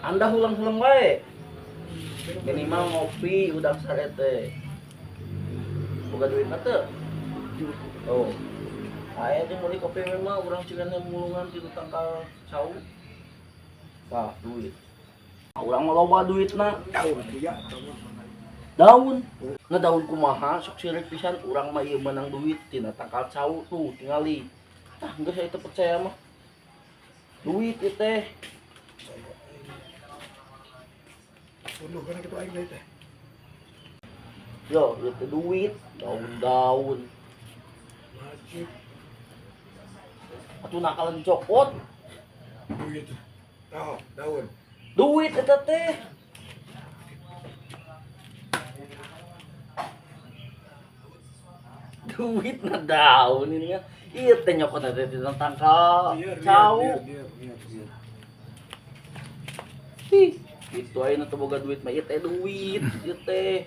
Anda hulang-hulang wae. Minimal ngopi udah sarete. Boga duit mah teu? Oh. Aya jeung meuli kopi memang urang cigana mulungan ti tangkal cau. Tah, duit. Urang mah loba duitna. Daun ya. Daun. Nah daun kumaha sok sirik pisan urang mah ieu menang duit tina tangkal cau tuh tingali. Tah geus saya teu percaya mah. Duit ieu teh. Tunduh kana kitu aing deui teh. Yo, ieu teh duit, daun-daun. Wajib Atuh nakalan dicopot. duit. Tahu, daun. Duit eta teh. Duit na daun ini kan. Ieu teh nyokot teh tina tangkal cau. Biar, biar, biar. Ih, itu aja nu teu boga duit mah ieu teh duit, ieu teh.